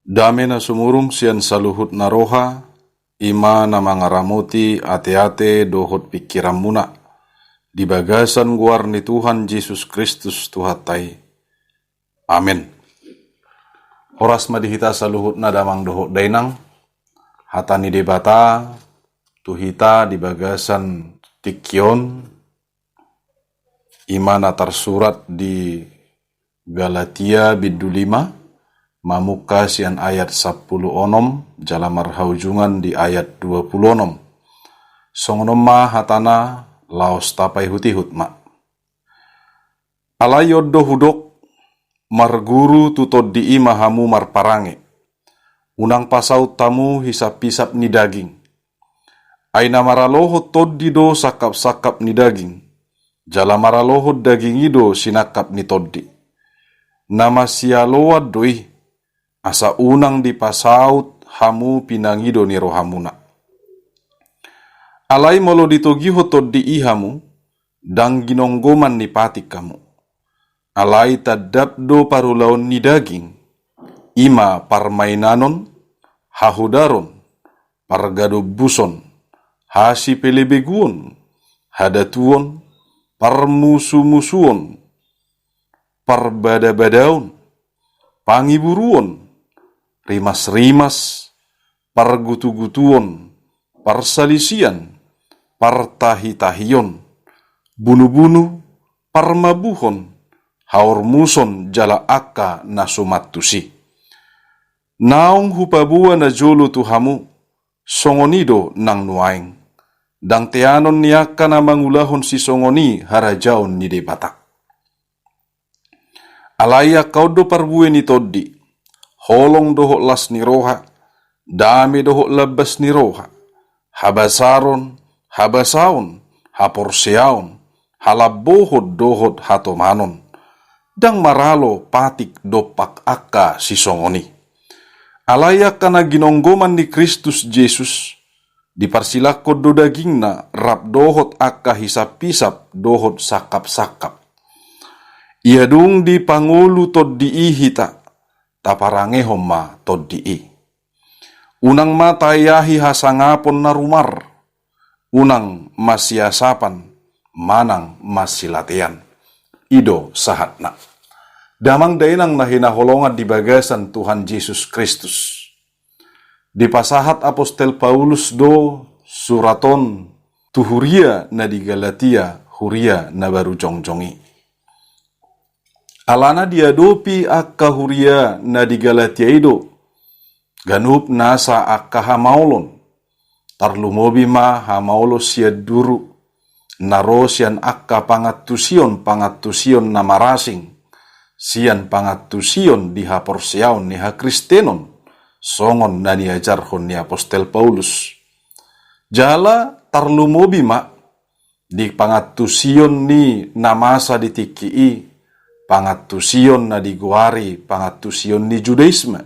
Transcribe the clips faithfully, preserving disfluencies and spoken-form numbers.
Dame na sumurung sian saluhut na roha, i ma na mangaramoti ateate dohot pingkiranmuna, di bagasan goar ni Tuhan Jesus Kristus Tuhanta i. Amen. Horas ma di hita saluhutna damang dohot dainang, hata ni Debata tu hita di bagasan tingki on, i ma na tarsurat di Galatia bindu lima, mamungka sian ayat sampulu onom, jala marhaujungan di ayat dua pulu onom. Songon on ma hatana, laos tapaihut-ihut ma. Alai on do hudok, marguru tu Tondi i ma hamu marparange. Unang pasaut hamu hisap-hisap ni daging. Ai na maralohon Tondi do sangkap-sangkap ni daging, jala maralohon daging i do sinangkap ni Tondi. Na masialoan do i, asa unang dipasaut hamu pinangido ni rohamuna. Alai molo ditogihon Tondi i hamu, ndang ginonggoman ni patik hamu. Alai tandap do parulaon ni daging, i ma parmainanon, hahodaron, pargadombuson, hasipelebeguon, hadatuon, parmusumusuon, parbadabadaon, pangiburuon, rimasrimas, pargutugutuon, parsalisian, partahitahion, bunubunu, parmabuhon, haormuson jala angka na suman tusi. Naung hupaboa najolo tu hamu, songon i do nang nuaeng. Ndang teanon ni angka na mangulahon sisongon i harajaon ni Debata. Alai angka on do parbue ni Tondi, holong dohot las ni roha, dame dohot lambas ni roha, habasaron, habasaon, haporseaon, halambohon dohot hatomanon. Ndang maralo patik dompak angka sisongon i. Alai angka na ginonggoman ni Kristus Jesus, diparsilangkon do dagingna rap dohot angka hisap-hisap dohot sangkap-sangkap. Ia dung dipangolu Tondi i hita, taparangehon ma Tondi i. Unang ma taeahi hasangapon na rumar, unang masiasapan manang masilatean. I do sahatna. Damang dainang na hinaholongan di bagasan Tuhan Jesus Kristus. Dipasahat Apostel Paulus do surat on tu huria na di Galatia, huria na baru jongjong i. Alana diadopi angka huria na di Galatia i do ganup nasa angka hamaolon, tarlumobi ma hamaolon sian duru, na ro sian angka pangantusion-pangantusion na marasing, sian pangantusion di haporseaon ni hakristenon, songon na niajarhon ni Apostel Paulus. Jala tarlumobi ma di pangantusion ni na masa di tingki i, pangantusion na digoari pangantusion ni Judaisme.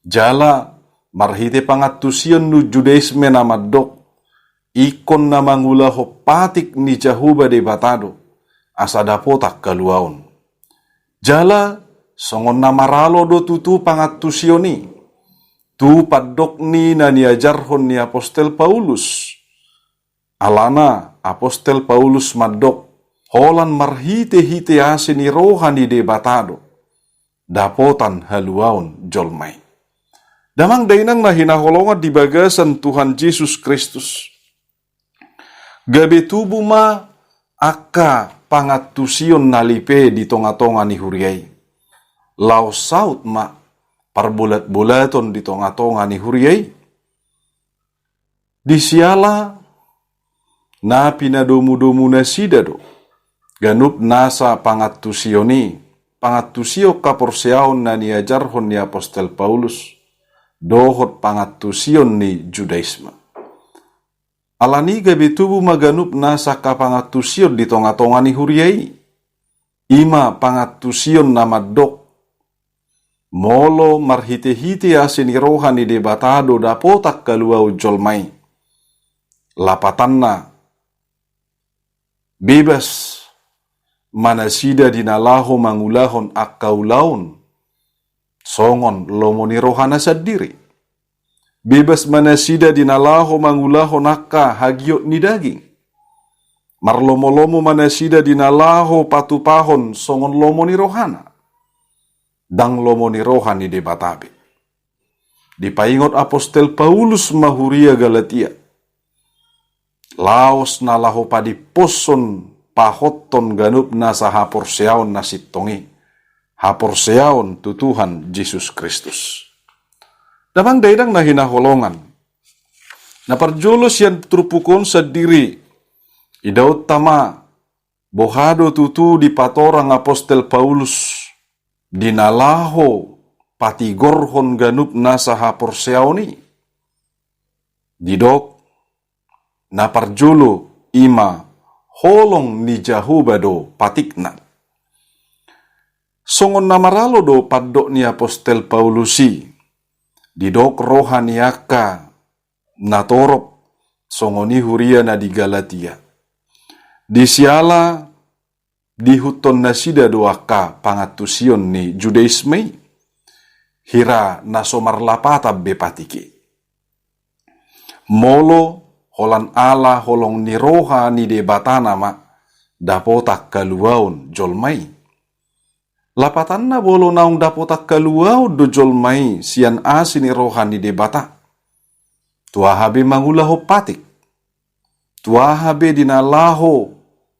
Jala marhite pangantusion ni Judaisme na mandok, ingkon na mangulahon patik ni Jahowa Debata do, asa dapotan haluaon. Jala songon na maralo do tutu pangantusion i, tu pandok ni na niajarhon ni Apostel Paulus. Alana Apostel Paulus mandok, holan marhite-hite asi ni roha ni Debata do dapotan haluaon jolma i. Damang dainang na hinaholongan di bagasan Tuhan Jesus Kristus. Gabe tubu ma angka pangantusion na lipe di tonga-tonga ni huria i. Laos saut ma parbolat-bolaton di tonga-tonga ni huria i. Di siala na pinadomu-domu nasida do ganup nasa pangantusion i, pangantusion haporseaon na niajarhon ni Apostel Paulus, dohot pangantusion ni Judaisme. Alani gabe tubu ma ganup nasa hapangantusion di tonga-tonga ni huria i. I ma pangantusion na mandok, molo marhite-hite asi ni roha ni Debata do dapotan haluaon jolma i. Lapatanna, bebas ma nasida di na laho mangulahon angka ulaon songon lomo ni rohana sandiri. Bebas ma nasida di na laho mangulahon angka hagiot ni daging. Marlomolomo ma nasida di na laho patupahon songon lomo ni rohana, ndang lomo ni roha ni Debata be. Dipaingot apostel Paulus ma huria Galatia, laos na laho padimposhon pahothon ganup nasa haporseaon na sintong i, haporseaon tu Tuhan Jesus Kristus. Damang dainang na hinaholongan, na parjolo sian turpuk on sandiri, idaonta ma boha do tutu dipatorang apostel Paulus di na laho patigorhon ganup nasa haporseaon i. Didok, na parjolo i ma holong ni Jahowa do patikna. Songon na maralo do pandok ni apostel Paulus i, didok roha ni angka natorop, songon i huria na di Galatia. Di siala diihuthon nasida do angka pangantusion ni Judaisme i, hira na so marlapatan be patik i. Molo holan ala holong ni roha ni Debata nama dapotan haluaon jolma i. Lapatanna molo naung dapotan haluaon do jolma i sian asi ni roha ni Debata, tu aha be mangulahon patik, tu aha be di na laho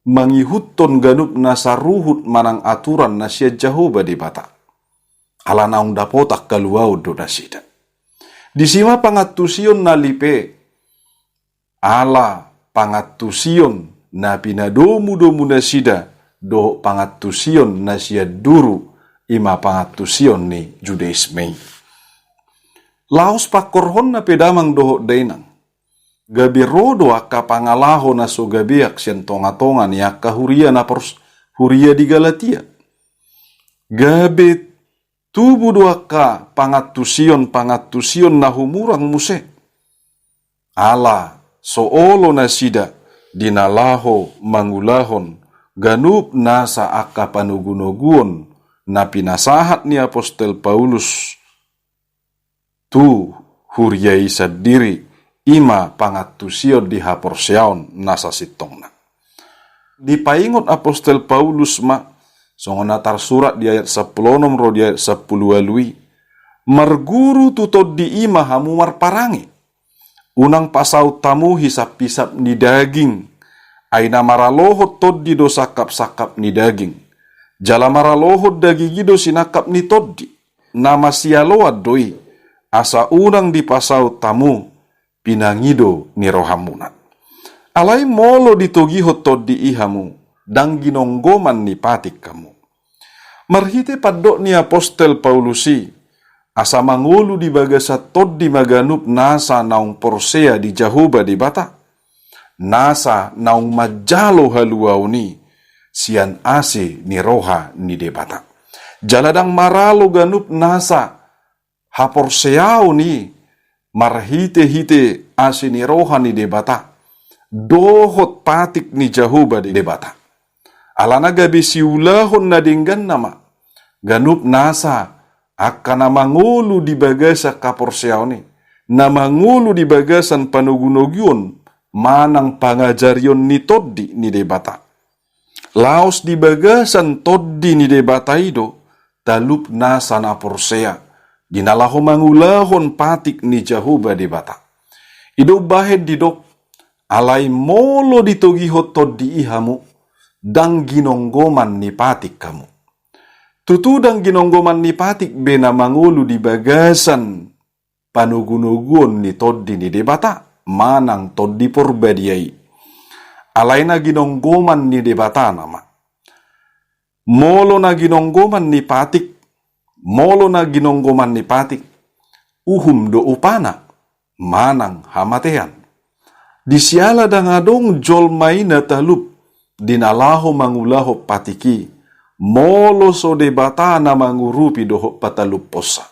mangihuthon ganup nasa ruhut manang aturan na sian Jahowa Debata. Ala naung dapotan haluaon do nasida. Disi ma pangantusion na lipe, ala pangantusion na pinadomu-domu nasida dohot pangantusion na sian duru, i ma pangantusion ni Judaisme i. Laos pangkorhonna pe damang dohot dainang, gabe ro do angka pangalaho na so gabean sian tonga-tonga ni angka huria na pors-, huria di Galatia. Gabe tubu do angka pangantusion-pangantusion na humurang muse. Ala so olo nasida di na laho mangulahon ganup nasa angka panogu-noguon na pinasahat ni apostel Paulus tu huria i sandiri, i ma pangantusion di haporseaon nasa sintongna. Dipaingot apostel Paulus ma, songon na tarsurat di ayat sampulu onom ro di ayat sampulu ualu i, marguru tu tondi i ma hamu marparange. Unang pasaut hamu hisap-hisap ni daging, ai na maralohon tondi do sangkap-sangkap ni daging, jala maralohon daging i do sinangkap ni tondi. Na masialoan do i, asa unang dipasaut hamu pinangido ni rohamuna. Alai molo ditogihon tondi i hamu, ndang ginonggoman ni patik hamu. Marhite pandok ni apostel Paulus i, asa mangolu di bagasan tondi ma ganup nasa naung porsea di Jahowa Debata, nasa naung manjalo haluaon i sian asi ni roha ni Debata. Jala ndang maralo ganup nasa haporseaon i marhite-hite asi ni roha ni Debata dohot patik ni Jahowa Debata. Alana gabe siulahon na denggan nama ganup nasa angka na mangolu di bagasan haporseaon i, na mangolu di bagasan panogu-noguon manang pangajarion ni tondi ni Debata. Laos di bagasan tondi ni Debata i do talup nasa na porsea di na laho mangulahon patik ni Jahowa Debata. I do umbahen didok, alai molo ditogihon tondi i hamu, ndang ginonggoman ni patik hamu. Tutu ndang ginonggoman ni patik be na mangolu di bagasan panogu-noguon ni tondi ni Debata manang Tondi Porbadia i. Alai na ginonggoman ni Debata nama. Molo na ginonggoman ni patik, molo na ginonggoman ni patik, uhum do upana manang hamatean. Di siala ndang adong jolma i na talup di na laho mangulahon patik i, molo so Debata na mangurupi dohot patalupponsa.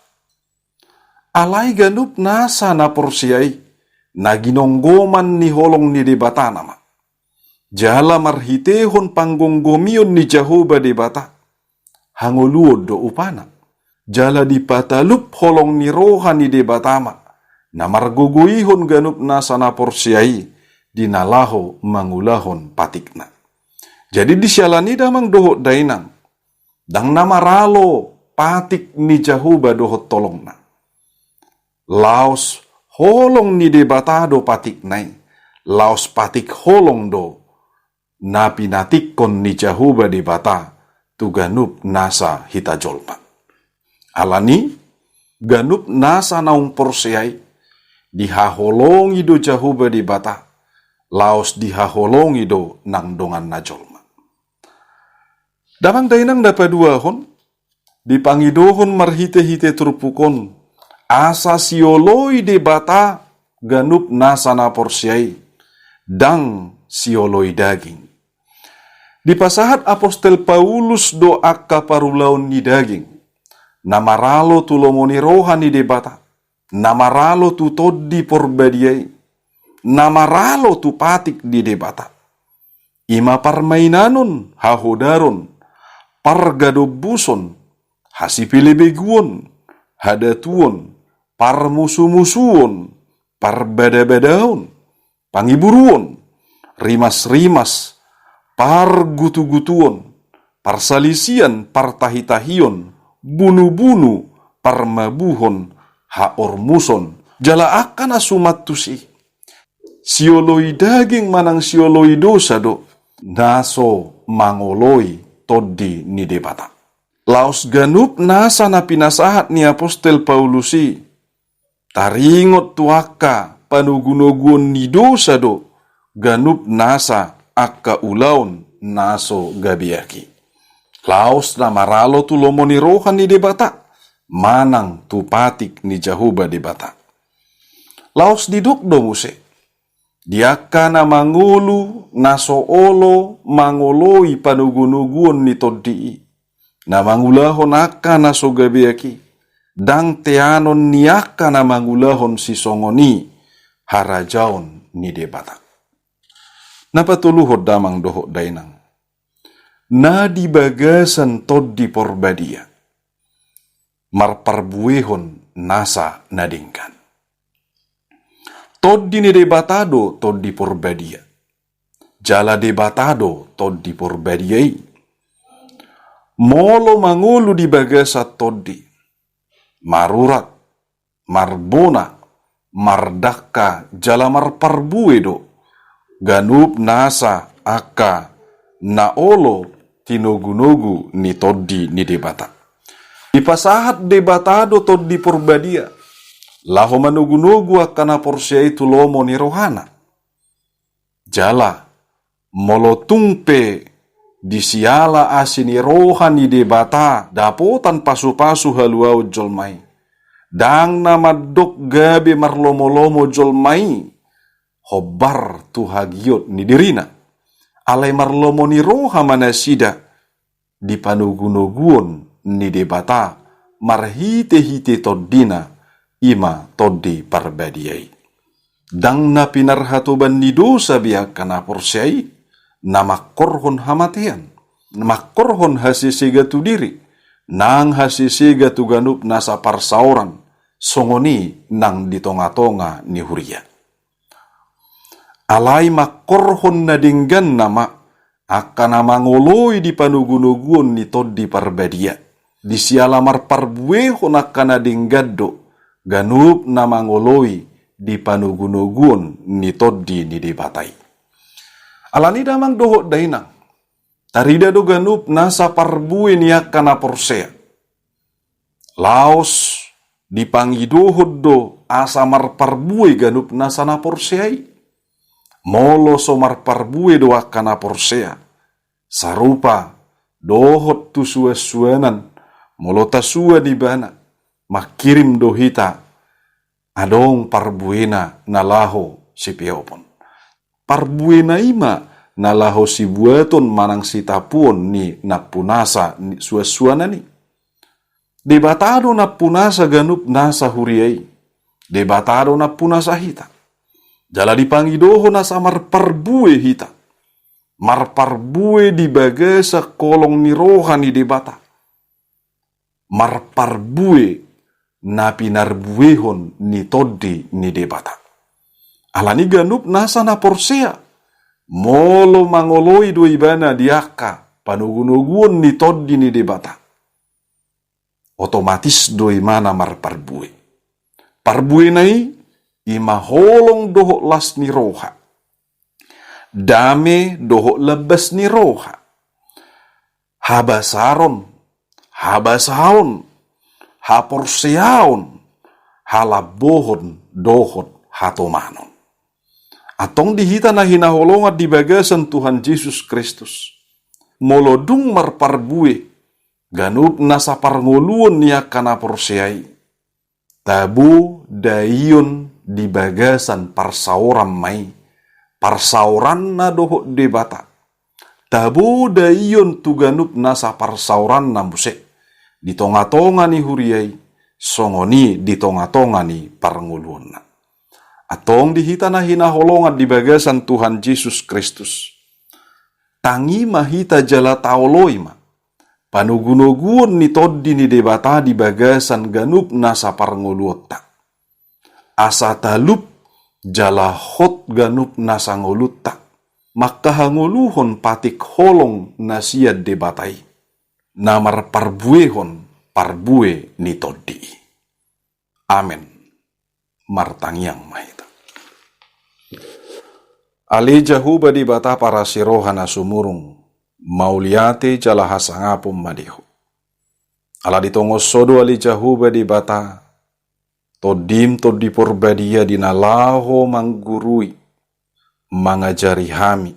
Alai ganup nasa na porsea i na ginonggoman ni holong ni Debata nama. Jala marhitehon panggomgomion ni Jahowa Debata, hangoluon do upana. jala dipatalup holong ni roha ni Debata ma na margogoihon ganup nasa na porsea i di na laho mangulahon patikna. Jadi di siala ni i damang dohot dainang, ndang na maralo patik ni Jahowa dohot holongna. Laos holong ni Debata do patikna i, laos patik holong do na pinatikkon ni Jahowa Debata tu ganup nasa hita jolma. Alani, ganup nasa naung porsea i, dihaholongi do Jahowa Debata, laos dihaholongi do nang donganna jolma. Damang dainang, na paduahon, dipangidohon marhitehite turpuk on, asa sioloi Debata ganup nasa na porsea i, ndang sioloi daging. Dipasahat apostel Paulus do angka parulaon ni daging na maralo tu lomo ni roha ni Debata, na maralo tu Tondi Porbadia i, na maralo tu patik ni Debata. I ma parmainanon, hahodaron, pargadombuson, hasipelebeguon, hadatuon, parmusumusuon, parbadabadaon, pangiburuon, rimasrimas, pargutugutuon, parsalisian, partahitahion, bunubunu, parmabuhon, haormuson, jala angka na suman tusi. Sioloi daging manang sioloi dosa do na so mangoloi Tondi ni Debata. Laos ganup nasa na pinasahat ni apostel Paulus i, taringot tu angka panogunoguon ni dosa do ganup nasa angka ulaon na so gabeak i, laos na maralo tu lomo ni roha ni Debata manang tu patik ni Jahowa Debata. Laos didok do muse, di angka na mangolu na so olo mangoloi panogunoguon ni Tondi i, na mangulahon angka na so gabeak i, ndang teanon ni angka na mangulahon sisongon i harajaon ni Debata. Na patoluhon, damang dohot dainang, na di bagasan Tondi Porbadia marparbuehon nasa na denggan. Tondi ni Debata do Tondi Porbadia, jala Debata do Tondi Porbadia i. Molo mangolu di bagasan Tondi, marurat, marbona, mardangka jala marparbue do ganup nasa angka na olo tinogunogu ni Tondi ni Debata. Dipasahat Debata do Tondi Porbadia laho manogunogu angka na porsea i tu lomo ni rohana. Jala molo tung pe di siala asi ni roha ni Debata dapotan pasupasu haluaon jolma i, ndang na mandok gabe marlomolomo jolma i hombar tu hagiot ni dirina. Alai marlomo ni roha ma nasida di panogunoguon ni Debata marhitehite Tondina, i ma Tondi Parbadia i. Ndang na pinarhatoban ni dosa be angka na porsea i, na mangkorhon hamatean, na mangkorhon hasesega tu diri, nang hasesega tu ganup nasa parsaoran, songon i nang di tongatonga ni huria. Alai mangkorhon na denggan nama angka na mangoloi di panogunoguon ni Tondi Parbadia. Di siala marparbuehon angka na denggan do ganup na mangoloi di panogunoguon ni Tondi ni Debata i. Alani damang dohot dainang, tarida do ganup nasa parbue ni angka na porsea. Laos dipangidohon do asa marparbue ganup nasa na porsea i. Molo so marparbue do angka na porsea, sarupa dohot tu suansuanan, molo tasuan ibana, mangkirim do hita adong parbuena na laho sipeopon. Parbuena i ma na laho sibuaton manang sitapuon ni nampunasa ni suansuanan i. Debata do nampunasa ganup nasa huria i. Debata do nampunasa hita. Jala dipangidohon asa marparbue hita. Marparbue di bagasan holong ni roha ni Debata. marparbue na pinarbuehon ni Tondi ni Debata. Alani ganup nasa na porsea, molo mangoloi do ibana di angka panogunoguon ni Tondi ni Debata, otomatis do imana marparbue. Parbuena i ima holong dohot las ni roha, dame dohot lambas ni roha, habasaron, habasaon, haporseaon, halambohon dohot hatomanon. Antong di hita na hinaholongan di bagasan Tuhan Jesus Kristus, molo dung marparbue ganup nasa parngoluon ni angka na porsea i, tabo daion di bagasan parsaoran ma i, parsaoranna dohot Debata. Tabo daion tu ganup nasa parsaoranna muse di tongatonga ni huria i, songon i di tongatonga ni parngoluonna. Antong di hita na hinaholongan di bagasan Tuhan Jesus Kristus, tangi ma hita jala taoloi ma panogunoguon ni Tondi ni Debata di bagasan ganup nasa parngoluonta, asa talup jala hot ganup nasa ngolunta mangkahangoluhon patik holong na sian Debata i, na marparbuehon parbue ni Tondi i. Amen. Martangiang ma hita. Ale Jahowa Debata parasiroha na sumurung, mauliate jala hasangapon ma di Ho. Ala ditongon Ho do ale Jahowa Debata, Tondim Tondi Porbadia di na laho manggurui, mangajari hami,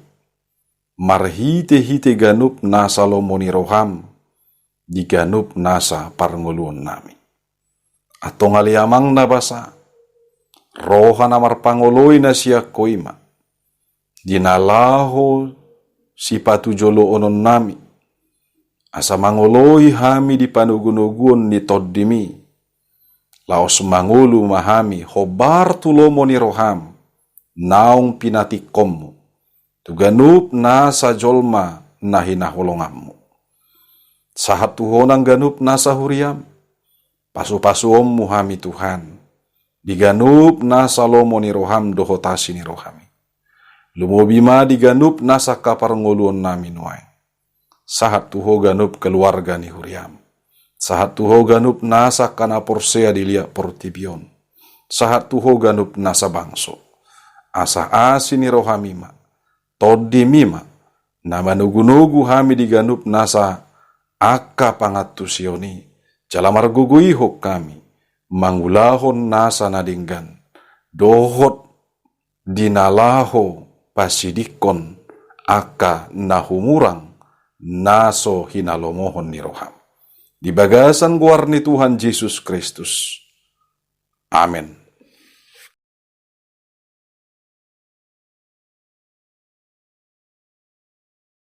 marhitehite ganup nasa lomo ni roham di ganup nasa parngoluonnami. Antong ale Amang na basa, roha na marpangoloi na sian Ho i ma di na laho sipatujoloononnami, asa mangoloi hami di panogunoguon ni Tondim i, laos mangolu ma hami hombar tu lomo ni roham naung pinatikkonmu tu ganup nasa jolma na hinaholonganmu. Sahat tu Ho nang ganup nasa huriam, pasupasuonmu hami Tuhan di ganup nasa lomo ni roham dohot asi ni roham i. Lumobi ma di ganup nasa angka parngoluonnami nuaeng. Sahat tu Ho ganup keluarga ni huriam. Sahat tu Ho ganup nasa angka na porsea di liat portibi on. Sahat tu Ho ganup nasa bangso. Asa asi ni roham i ma, Tondim i ma, na manogunogu hami di ganup nasa angka pangantusion i, jala margogoihon hami mangulahon nasa na denggan dohot di na laho pasidingkon angka na humurang na so hinalomohon ni roham. Di bagasan goar ni Tuhan Jesus Kristus. Amen.